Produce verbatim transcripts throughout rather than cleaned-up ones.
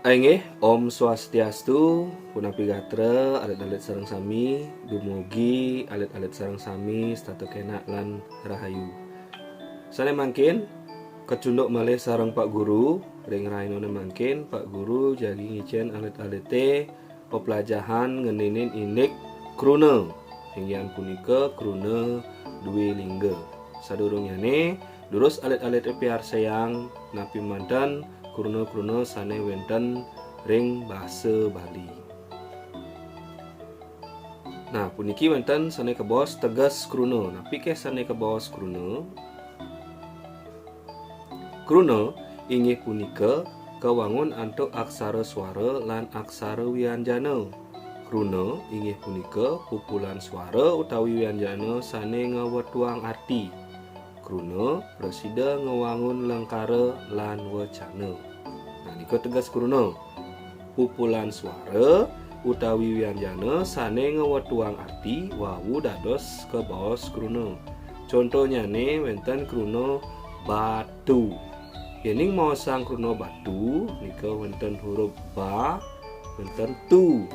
Inggih, Om Swastiastu, punapi gatra alit-alit sareng sami, dumugi alit-alit sareng sami setata kenak lan rahayu. Sane mangkin, kecunduk malih sareng Pak Guru, ring rahinane mangkin, Pak Guru jagi ngicen alit-alite peplajahan ngeninin indik kruna, inggih punika kruna dwi lingga. Sadurungnyane, durus alit-alite piarsayang napi manten kruna-kruna sane wenten ring basa Bali. Nah, puniki wenten sane kabaos teges kruna. Napi ke sane kabaos kruna? Kruna inggih punika kawangun antuk aksara swara lan aksara wianjana. Kruna inggih punika pupulan swara utawi wianjana sane ngwetuang arti. Kruna prasida ngwangun lengkara lan wecana. Nah, nika teges kruna. Pupulan swara utawi wianjana sane ngwetuang arti wau dados kabaos kruna. Contonyane wenten kruna batu. Yening maosang kruna batu, nika wenten huruf ba, wenten tu.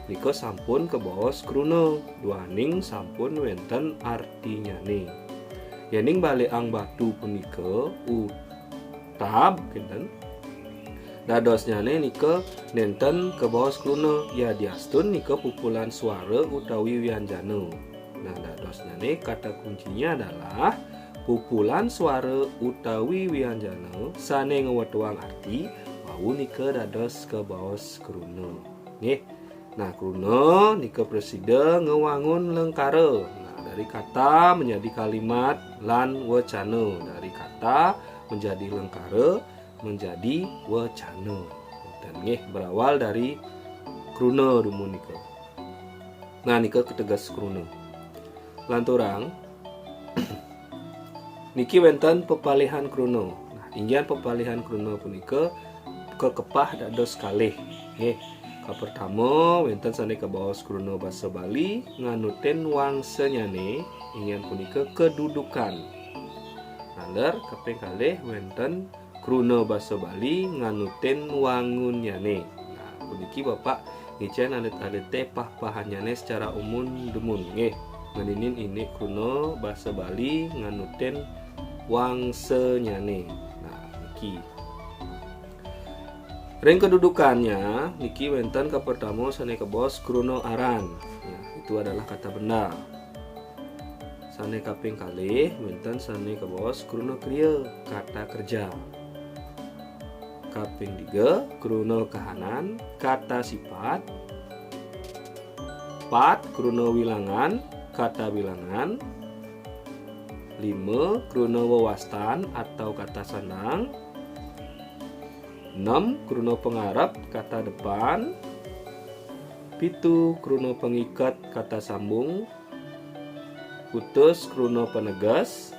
Nika sampun kabaos kruna, duaning sampun wenten artinyane. Yening balikang batu punika utab, kinten. Dadosnyane nika nenten kabaos kruna, yadiastun nika pupulan swara utawi wianjana. Nah, dadosnyane kata kuncinya adalah pupulan swara utawi wianjana sane ngwetuang arti, wau nika dados kabaos kruna. Nggih. Nah, kruna nika prasida ngwangun lengkara. Nah, dari kata menjadi kalimat lan wecana. Dari kata menjadi lengkara, menjadi wecana. Dan nggih, berawal dari kruna dumun nika. Nah, nika kateges kruna. Lanturang, niki wenten pepalihan kruna. Nah, inggihan pepalihan kruna punika kakepah dados kalih. Nggih, kapertama wenten sane kabaos kruna basa Bali nganutin wangsanyane, inggihan punika kedudukan. Naler kaping kalih wenten kruna basa Bali nganutin wangunnyane. Nah, puniki Bapak ngicen alit-alite pah-pahannyane secara umum dumun nggih. Ngeninin indik kruna basa Bali nganutin wangsanyane. Nah, niki. Ring kedudukannya, niki wenten kapertama sane kabaos kruna aran. Ya, itu adalah kata benda. Sane kaping kalih, wenten sane kabaos kruna kriya, kata kerja. Kaping tiga, kruna kahanan, kata sifat. Pat, kruna wilangan, kata bilangan. Lima, kruna wewastan atau kata sandang. Enam, kruna pangarep, kata depan. Pitu, kruna pangiket, kata sambung. Kutus, kruna paneges.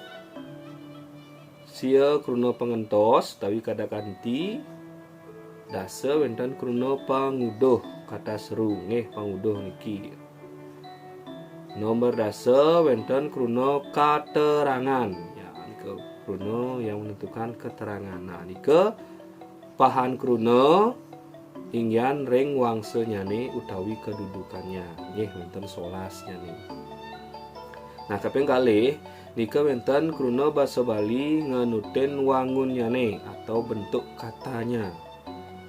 Sia, kruna pangentos, tawi kada kanti. Dasa, wenten kruna panguduh, kata seru, nggih, panguduh niki. Nomor dasa, wenten kruna katerangan. Ya, nika kruna yang menentukan keterangan. Nah, nika pahan kruna inggihan ring wangsanyane utawi kedudukannya. Nggih, wenten solasnyane. Nah, kaping kalih, nika wenten kruna basa Bali nganutin wangunnyane atau bentuk katanya.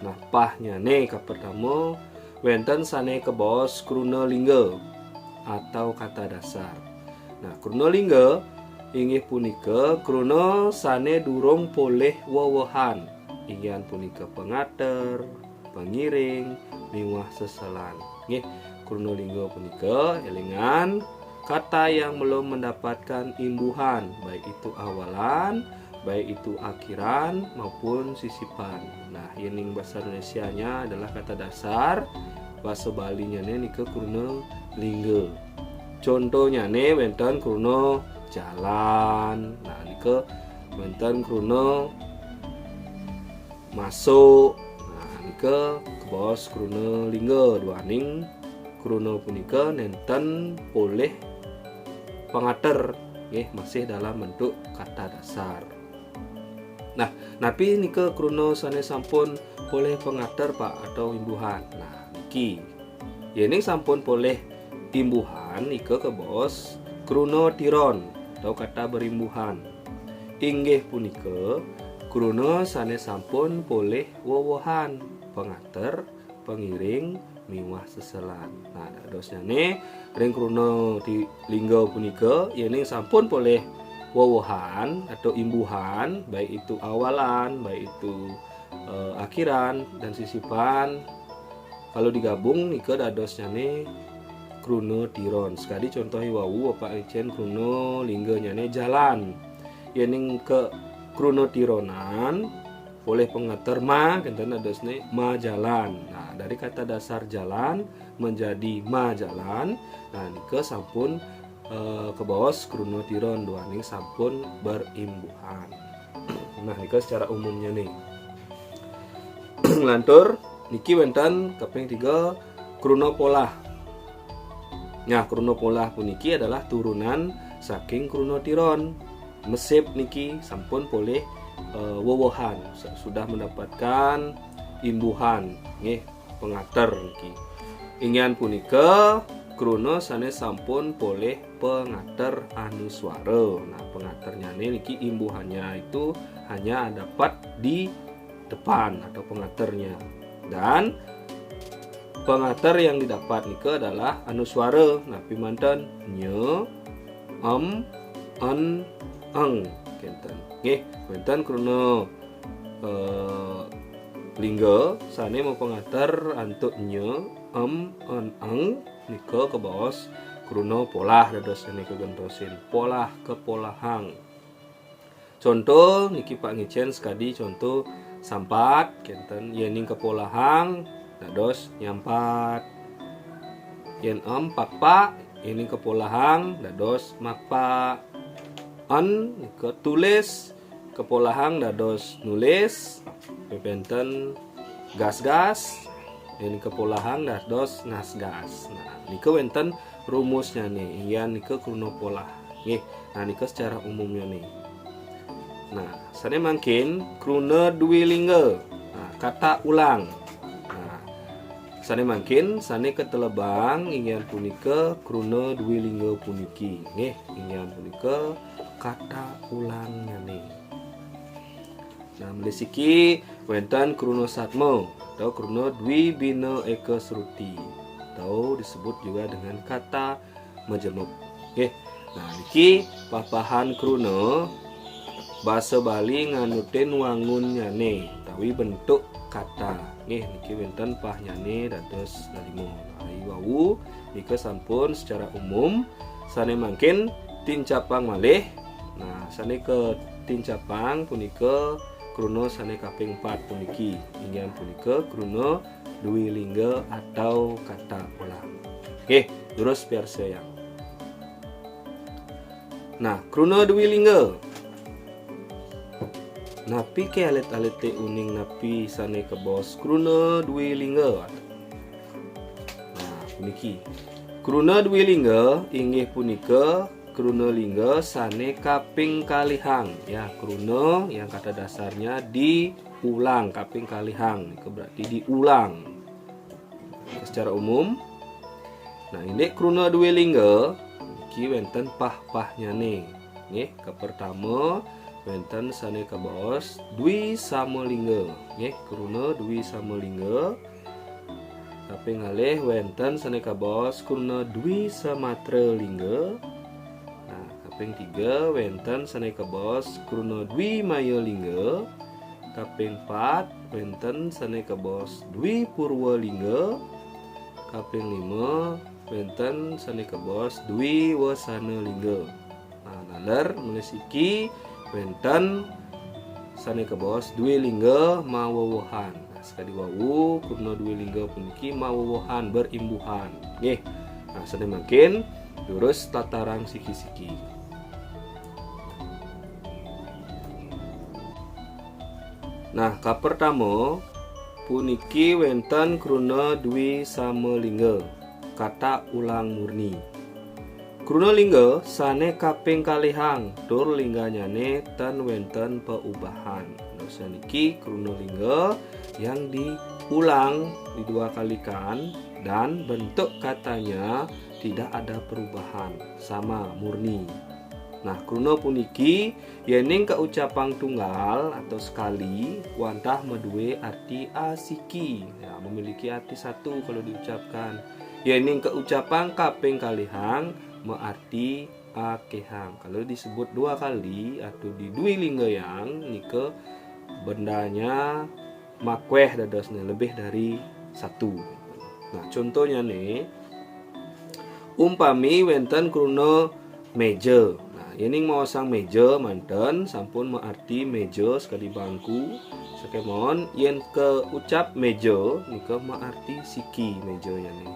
Nah, pahnyane kapertama, wenten sane kabaos kruna lingga atau kata dasar. Nah, kruna lingga inggih punika kruna sane durung polih wewehan, inggihan punika pangater, pangiring, miwah seselan. Nggih, kruna lingga punika, elingan, kata yang belum mendapatkan imbuhan, baik itu awalan, baik itu akhiran maupun sisipan. Nah, yening basa Indonesianya adalah kata dasar, basa Balinyane nika kruna lingga. Contonyane wenten kruna jalan. Nah, nika wenten kruna masuk. Nah, nika kabaos kruna lingga, duaning kruna punika nenten polih pangater, nggih, masih dalam bentuk kata dasar. Nah, napi nika kruna sane sampun polih pangater, Pak, atau imbuhan. Nah, niki. Yéning sampun polih imbuhan, nika kabaos kruna tiron atau kata berimbuhan. Inggih punika kruna sané sampun polih wewehan, pangater, pangiring, miwah seselan. Nah, dadosnyané ring kruna ti-, lingga punika, yéning sampun polih wewehan atau imbuhan, baik itu awalan, baik itu, eh, akhiran dan sisipan, kalau digabung nika dadosnyané kruna tiron. Sakadi contoh i wau, Bapak ngicén kruna lingganyané jalan. Yéning ka kruna tironan, polih pangater ma, kénten dadosné majalan. Nah, dari kata dasar jalan menjadi majalan. Nah, nika sampun, eh, kabaos kruna tiron duaning sampun berimbuhan. Nah, nika secara umumnyané. Lantur, niki wénten kaping tiga, kruna polah. Nah, kruna polah puniki adalah turunan saking kruna tiron. Mesip niki sampun polih, eh, wewehan, sa-, sudah mendapatkan imbuhan, nggih, pangater niki. Inggihan punika kruna sané sampun polih pangater anuswara. Nah, pangaternyané niki imbuhannya itu hanya dapat di depan atau pangaternya. Dan pangater yang didapat nika adalah anuswara. Nah, pimanten nya, em, en, eng. Kénten. Nggih, wénten kruna, eh, lingga sané mapangater antuk nya, em, en, eng, nika kabaos kruna polah dadosnyané kagentosin. Polah, kapolahang. Conto, niki Pak ngicén sakadi conto sampat, kénten, yéning kapolahang dados nyampat. Yén em, pakpak, yéning kapolahang dados makpak. En nika tulis, kapolahang dados nulis. Pepénten gasgas, yén kapolahang dados ngasgas. Nah, nika wénten rumusnyané, inggihan nika kruna polah. Nggih. Nah, nika secara umumnyané. Nah, sané mangkin kruna dwi lingga. Nah, kata ulang. Nah, sané mangkin, sané katelebang inggihan punika kruna dwi lingga puniki. Nggih, inggihan punika kata ulangnyané. Nah, mlisiki wénten kruna satma atau kruna dwi bina eka sruti atau disebut juga dengan kata majemup. Nggih. Nah, niki papahan kruna basa Bali nganutin wangunnyané utawi bentuk kata. Nggih, niki wénten pahnyané dados lima. Nah, i wau nika sampun secara umum, sané mangkin tincapang malih. Nah, sané katincapang punika kruna sané kaping pat puniki. Inggihan punika kruna dwi lingga atau kata ulang. Nggih, durus piarsayang. Nah, kruna dwi lingga. Napi ké alit-alité uning napi sané kabaos kruna dwi lingga? Nah, puniki. Kruna dwi lingga inggih punika kruna lingga sané kaping kalihang. Ya, kruna yang kata dasarnya diulang, kaping kalihang. Itu berarti diulang. Secara umum. Nah, indik kruna dwi lingga, niki wénten pah-pahnyané. Nggih, kapertama wénten sané kabaos dwi sama lingga. Nggih, kruna dwi sama lingga. Kaping kalih wénten sané kabaos kruna dwi samatra lingga. Nah, kaping tiga wénten sané kabaos kruna dwi maya lingga. Kaping pat wénten sané kabaos dwi purwa lingga. Kaping lima wénten sané kabaos dwi wasana lingga. Nah, taler mlisiki wénten sané kabaos dwi lingga mawewehan. Nah, sakadi wau, kruna dwi lingga puniki mawewehan, berimbuhan. Nggih. Nah, sané mangkin durus tatarang siki-siki. Nah, kapertama puniki wénten kruna dwi sama lingga, kata ulang murni. Kruna lingga sané kaping kalihang, tur lingganyané tan wénten paubahan. Nah, saniki kruna lingga yang diulang, diduakalikan, dan bentuk katanya tidak ada perubahan, sama, murni. Nah, kruna puniki, yening kaucapang tunggal atau sekali, wantah madué arti asiki. Ya, memiliki arti satu kalau diucapkan. Yening kaucapang kaping kalihang, maarti akéhang. Kalau disebut dua kali atau di dwi linggayang, nika bendanya makwéh dadosné, lebih dari satu. Nah, contohnya nih, umpami wénten kruna méja. Nah, yening maosang méja manten sampun maarti méja sekadi bangku. Sakémaon, yén kaucap méja nika maarti siki méjanyané.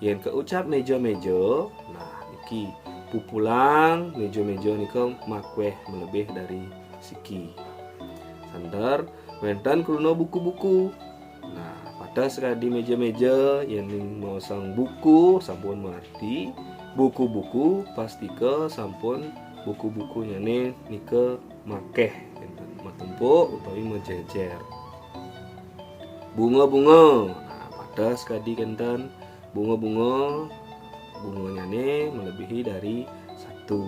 Yén kaucap méja-méja, nah, niki pupulang méja-méja nika makwéh malebih dari siki. Santer, wénten kruna buku-buku. Nah, pateh sakadi méja-méja, yén maosang buku sampun maarti buku-buku, pastika sampun buku-bukunyané nika makéh, kénten, matumpuk utawi majéjér. Bunga-bunga. Nah, pateh sakadi kénten, bunga-bunga, bunganyané melebihi dari satu.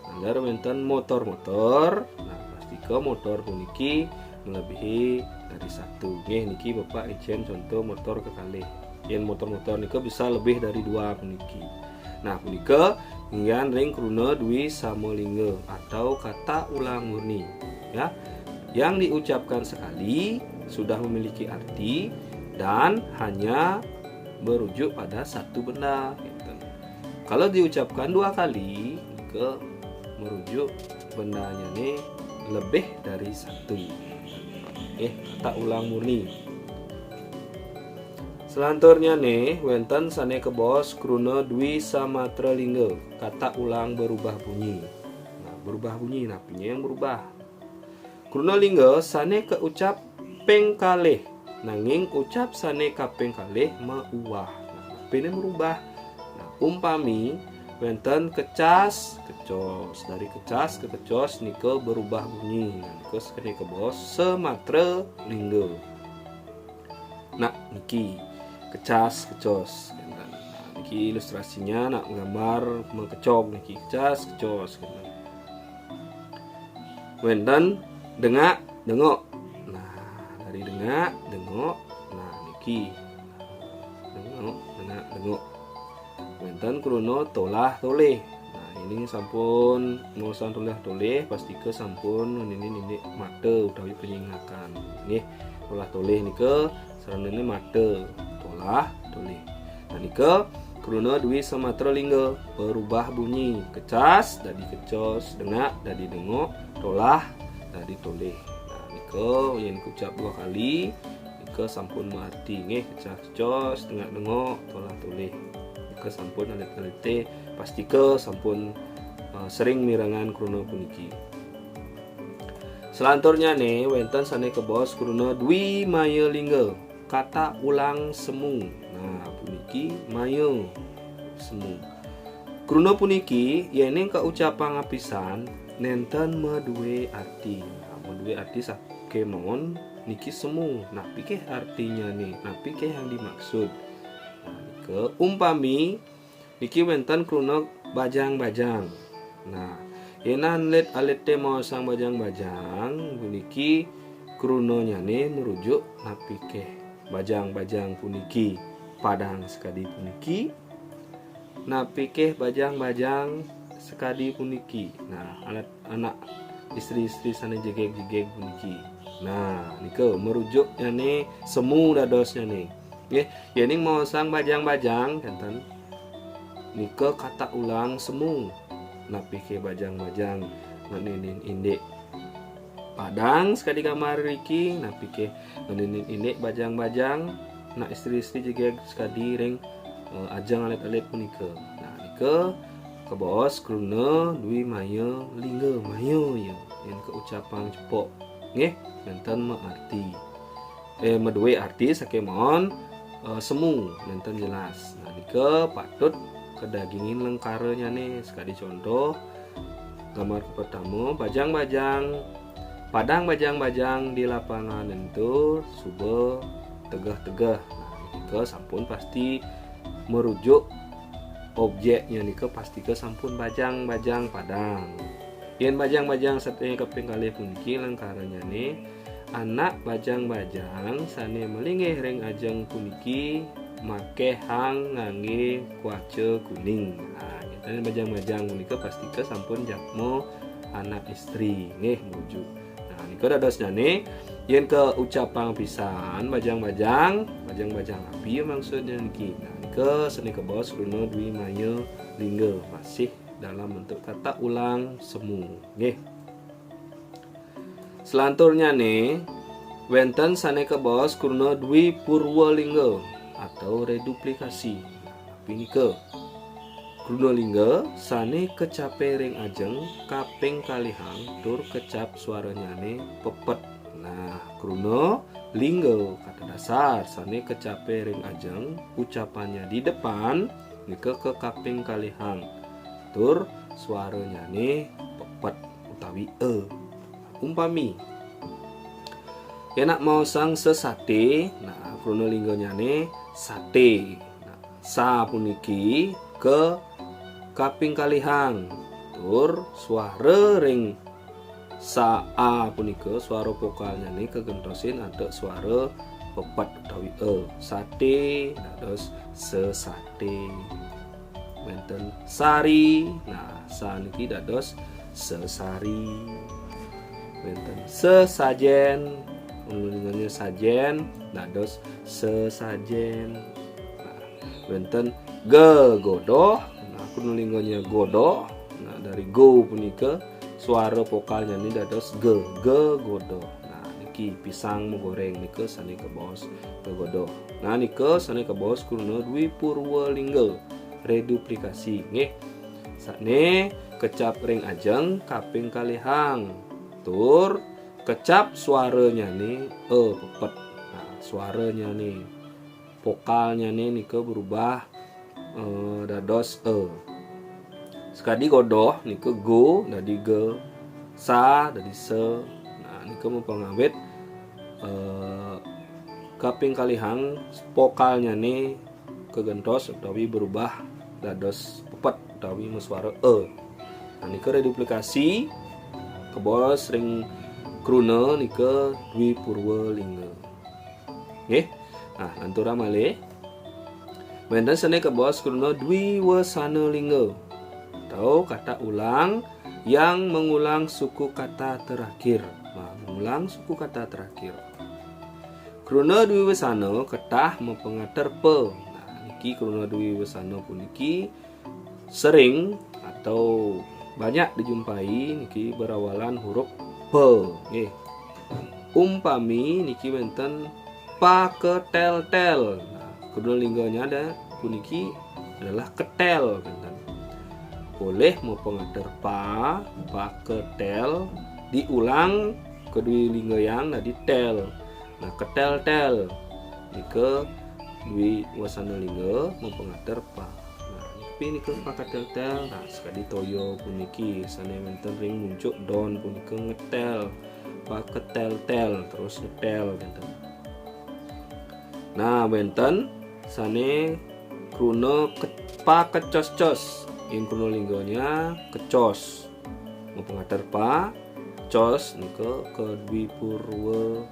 Santer wénten motor-motor. Nah, pastika motor puniki melebihi dari satu. Nggih, niki Bapak icén contoh motor kekalih. Yén motor-motor nika bisa lebih dari dua puniki. Nah, punika inggihan ring kruna dwi sama lingga atau kata ulang murni. Ya, yang diucapkan sekali sudah memiliki arti dan hanya merujuk pada satu benda. Kénten. Kalau diucapkan dua kali, nika merujuk bendanyané lebih dari satu. Eh, kata ulang murni. Selanturnyané, wénten sané kabaos kruna dwi samatra lingga, kata ulang berubah bunyi. Nah, berubah bunyi, napinya yang berubah? Kruna lingga sané kaucap ping kalih, nanging ucap sané kaping kalih mauwah. Nah, napiné merubah? Nah, umpami wénten kecas, kecos. Dari kecas ke kecos nika berubah bunyi. Nah, nika sané kabaos samatra lingga. Nah, niki kecas, kecos. Nah, niki ilustrasinya nak gambar makecog niki, kecas, kecos. Wénten dengak, dengok. Nah, dari dengak, dengok. Nah, niki. Dengok, dengak, dengok. Wénten kruna tolah tolih. Nah, ini sampun maosang tolah tolih, pastika sampun ngenénin indik mata utawi panyingakan. Nggih, tolah tolih nika saranané mata, tolah tolih. Nah, nika kruna dwi samatra lingga, berubah bunyi, kecas dadi kecos, dengak dadi dengok, tolah dadi tolih. Nah, nika yén kucap dua kali, nika sampun maarti nggih, kecas kecos, dengak dengok, tolah tolih. Nika sampun alit-alité pastika sampun, eh, sering mirengang kruna puniki. Selanturnyané wénten sané kabaos kruna dwi maya lingga, kata ulang semu. Nah, puniki maya semu. Kruna puniki yéning kaucapang apisan nénten madué arti. Nah, madué arti sakémaon niki semu. Napiké artinyané? Napiké yang dimaksud? Nah, nika umpami niki wénten kruna bajang-bajang. Nah, yén alit-alité maosang bajang-bajang, puniki krunanyané merujuk napiké? Bajang-bajang puniki padang sakadi puniki? Napiké bajang-bajang sakadi puniki? Nah, anak, anak istri-istri sané jegég-jegég puniki. Nah, nika merujuknyané semu dadosnyané. Nggih, yéning maosang bajang-bajang, kénten. Nika kata ulang semu. Napiké bajang-bajang ngenénin indik padang sakadi gambar riki? Napiké ngenénin indik bajang-bajang, nak istri-istri jegég sakadi ring, eh, ajeng alit-alit punika? Nah, nika kabaos kruna dwi maya lingga, maya ya, yén kaucapang cepok. Nggih, nénten maarti. Eh, madué arti sakémaon, eh, semu, nénten jelas. Nah, nika patut kadagingin lengkaranyané. Sakadi contoh, gambar kapertama, bajang-bajang Padang bajang-bajang di lapangan ento suba tegeh-tegeh. Nah, nika sampun pasti merujuk objeknya nika pastika sampun bajang-bajang padang. Yen bajang-bajang sané kaping kalih puniki lengkaranyane anak bajang-bajang sané malinggih ring ajeng puniki makehang ngangge kuaca kuning. Nah, nyatane bajang-bajang punika pastika sampun jakma anak istri, nggih, merujuk. Nah, nika dadosnyane yen kaucapang pisan bajang-bajang, bajang-bajang api maksudnya niki. Nah, nika sané kabaos kruna dwi maya lingga, masih dalam bentuk kata ulang semu, nggih. Selanturnyane wenten sané kabaos kruna dwi purwa lingga atau reduplikasi. Punika kruna lingga sané kecape ring ajeng kaping kalihang tur kecap swaranyane pepet. Nah, kruna lingga kata dasar sané kecape ring ajeng, ucapannya di depan, nika ke kaping kalihang. Tur swaranyane pepet utawi e. Umpami, yen nak maosang sesate, nah, kruna lingganyane sate. Nah, sa puniki ke kaping kalihang. Tur swara ring sa a punika, swara vokalnyane kagentosin antuk swara pepet utawi e. Sate dados sesate. Wenten sari, nah, sa niki dados sesari. Wenten sesajen, ulunane sajen dados sesajen. Nah, wenten gegodoh, nah, kruna lingganya godoh. Nah, dari go punika swara vokalnyane dados ge, gegodoh. Nah, niki pisang magoreng nika sane kabaos gegodoh. Nah, nika sane kabaos kruna dwi purwa lingga, reduplikasi, nggih. Sane kecap ring ajeng kaping kalihang. Tur kecap swaranyane e pepet. Nah, swaranyane, vokalnyane nika berubah, eh, dados e. Sekadi godoh nika go dadi ge, sa dadi se. Nah, nika mapangawit, eh, kaping kalihang vokalnyane kagentos utawi berubah dados pepet utawi maswara e. Nah, nika reduplikasi kabaos ring kruna nika dwi purwa lingga. Nggih. Nah, lanturang malih. Wenten sane kabaos kruna dwi wasana lingga atau kata ulang yang mengulang suku kata terakhir. Nah, mengulang suku kata terakhir. Kruna dwi wasana ketah mapangater pa. Nah, niki kruna dwi wasana puniki sering atau banyak dijumpai niki berawalan huruf pa, nggih. Umpami niki wenten paketel-tel. Nah, kruna lingganya ada puniki adalah ketel, wenten. Polih mapangater pa, paketel, diulang kedue linggayang dadi tel. Nah, ketel-tel nika dwi wasana lingga mapangater pa. Nah, niki nika paketel-tel. Nah, sakadi toya puniki sane wenten ring muncuk don punika ngetel, paketel-tel, terus ngetel, wenten. Nah, wenten sane kruna ke-, pakecos-cos. Ing kruna lingganya kecos. Mapangater pa, cos nika kedwi purwa,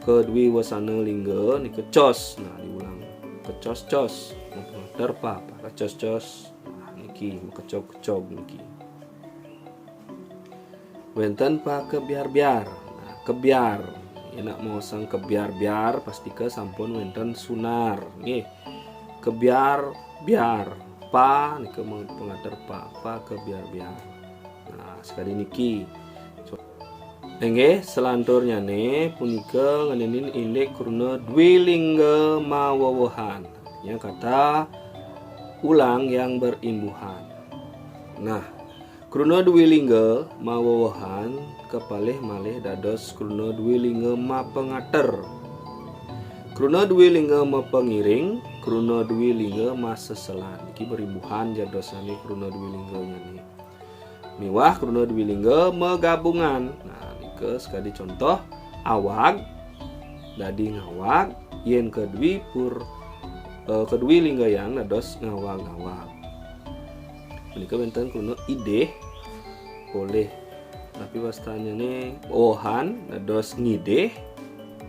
kedwi wasana lingga nika cos. Nah, diulang. Kecos-cos. Mapangater pa, pakecos-cos. Nah, niki makecog-kecog niki. Wenten pakebiar-biar. Nah, kebiar. Yen nak maosang kebiar-biar, pastika sampun wenten sunar. Nggih. Kebiar-biar. Pa nika mapangater pa, pakebiar-biar. Nah, sakadi niki. Inggih, selanturnyane punika ngenenin indik kruna dwi lingga mawewehan. Artinya kata ulang yang berimbuhan. Nah, kruna dwi lingga mawewehan kapalih malih dados kruna dwi lingga mapangater. Kruna dwi lingga mapangiring, kruna dwi lingga maseselan. Iki berimbuhan jadosane kruna dwi lingganyane. Miwah kruna dwi lingga magabungan. Nah, Nika sakadi contoh, awag dadi ngawag, yén kedui pur eh, kedui linggayang dados ngawag-ngawag. Menika wénten kruna idih polih, tapi wastanyané wohan dados ngidih,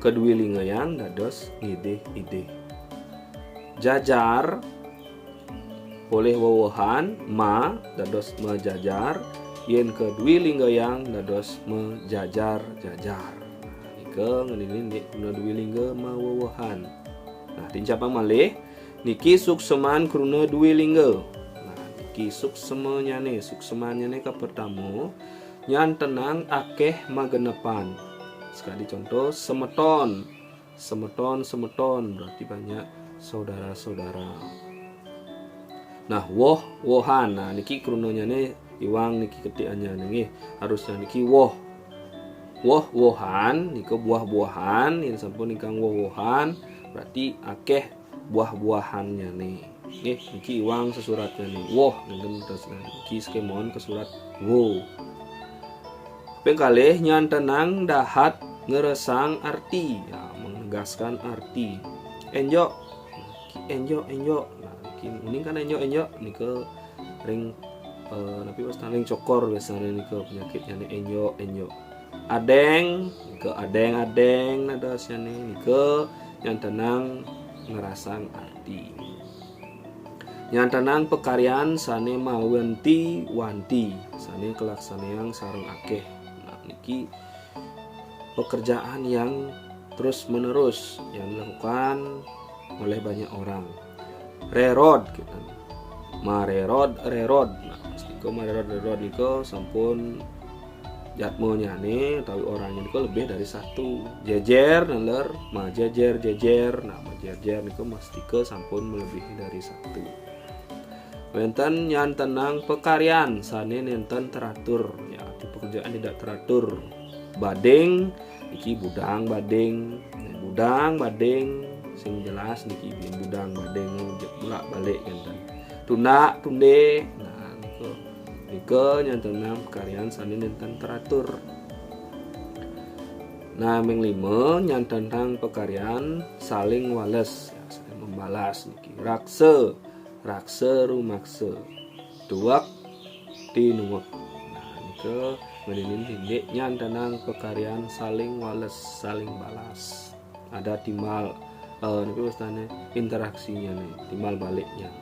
kedui linggayang dados ngidih-idih. Jajar polih wewohan ma dados majajar, yén kedui linggayang dados majajar-jajar. Nika ngeninin indik kruna dwi lingga mawewohan. Nah, tincapang malih, niki sukseman kruna dwi lingga. Nah, niki suksemanyané, suksemanyané kapertama, nyantenang akéh magenepan. Sakadi contoh, semeton. Semeton, semeton berarti banyak saudara-saudara. Nah, woh, wohan. Nah, niki krunanyané iwang niki ketikannya nggih. Harusnya niki woh. Woh-wohan nika buah-buahan, yén sampun ingkang woh-wohan berarti akéh buah-buahannyané. Nggih, niki iwang sesuratnyané. Woh nénten terus niki sekémon kesurat wo. Ping kalih, nyantenang dahat ngresang arti. Ya, menegaskan arti. Énjok. Énjok, énjok. Nah, niki uning kan énjok, énjok nika ring eh, napi wastan ring cokor biasanya nika penyakitnyané énjok, énjok. Adéng, nika adéng-adéng nadasnyané nika nyantenang ngrasang arti. Nyantenang pakaryan sané mawanti-wanti, sané kalaksanayang sareng akéh. Nah, niki pekerjaan yang terus-menerus yang dilakukan oleh banyak orang. Rerod, gitu. Marerod, rerod. Nah, mesti marerod, rerod nika sampun jadmanyané utawi orangnya nika lebih dari satu. Jejer, neler, majejer, jejer. Nah, majejer nika mesti sampun melebihi dari satu. Wénten nyantenang pakaryan sané nénten teratur. Ya, arti pekerjaan tidak teratur. Bading, iki budang bading. Budang bading sing jelas niki budang bading, bolak-balik nénten. Tundak, tundé. Nah, nika, nika nyantenang pakaryan sané nénten teratur. Nah, ming lima nyantenang pakaryan saling wales, ya, saling membalas niki. Raksa, raksa rumaksa. Tuwek, tinuwek. Nah, nika ngeninin indik nyantenang pakaryan saling wales, saling balas. Ada timbal, eh, niki wastané, interaksinya nih, timbal baliknya.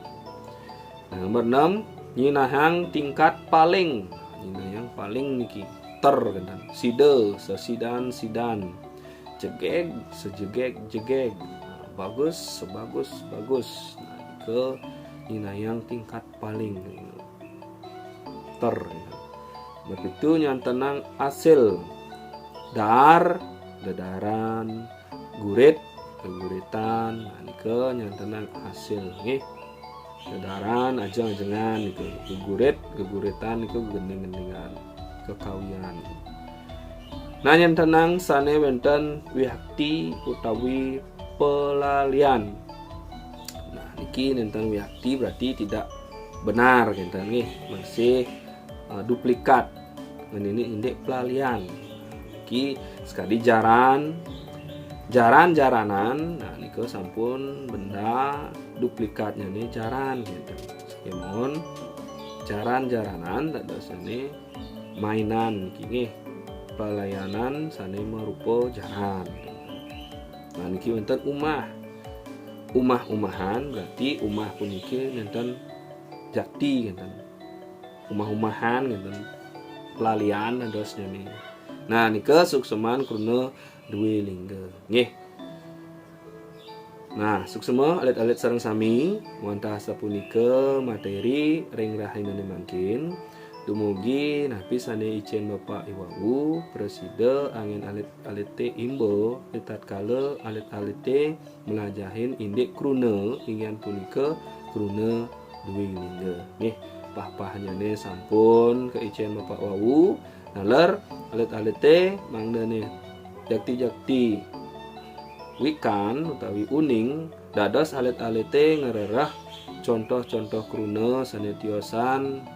Nah, nomor enam, nyinahang tingkat paling. Nah, nyinahang paling niki ter, kénten. Sida, sesidan-sidan. Jegég, sejegég-jegég. Nah, bagus, sebagus-bagus. Nah, nika nyinahang tingkat paling. Ter. Begitu nyantenang asil. Dar, dedaran, gurit, geguritan. Nah, nika nyantenang asil nggih. Dedaran, ajeng-ajengan nika, gegurit, geguritan nika, gegending-gendingan, kekawian. Nah, nyantenang sané wénten wiakti utawi pelalian. Nah, niki nénten wiakti berarti tidak benar kénten nggih, masih eh, duplikat. Ngeninin indik pelalian. Niki sakadi jaran, jaran-jaranan. Nah, nika sampun benda duplikatnyané jaran gitu. Sakémon jaran-jaranan dadosnyané mainan niki nggih. Pelalianan sané marupa jaran. Nah, niki wénten umah. Umah-umahan berarti umah puniki nénten jakti kénten. Umah-umahan kénten. Pelalian dadosnyané. Nah, nika sukseman kruna dwi lingga. Nggih. Nah, suksema alit-alit sareng sami, wantah sapunika materi ring rahinané mangkin. Dumugi napi sané icén Bapak iwau, prasida anggén alit-alité imba, ritatkala alit-alité mlajahin indik kruna, inggih punika kruna dwi lingga. Nggih, pah-pahnyané sampun kaicén Bapak wau, naler alit-alité mangdané jakti-jakti wikan utawi uning dados alit-alité ngrereh contoh-contoh kruna sané tiosan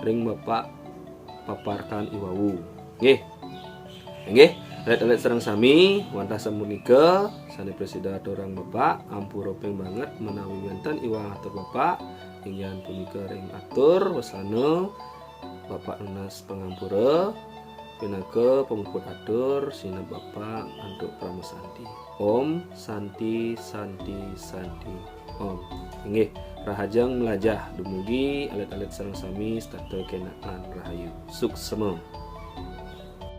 ring Bapak paparkan iwau. Nggih. Inggih, alit-alit sareng sami, wantah sapunika sané prasida aturang Bapak, ampura ping banget menawi wénten iwang atur Bapak, inggih punika ring atur wesana Bapak nunas pangampura, pinaka pamuput atur sineb Bapak antuk parama santi. Om Santi, Santi, Santi, Om. Inggih, rahajeng mlajah dumugi alit-alit sareng sami setata kénak lan rahayu. Suksma.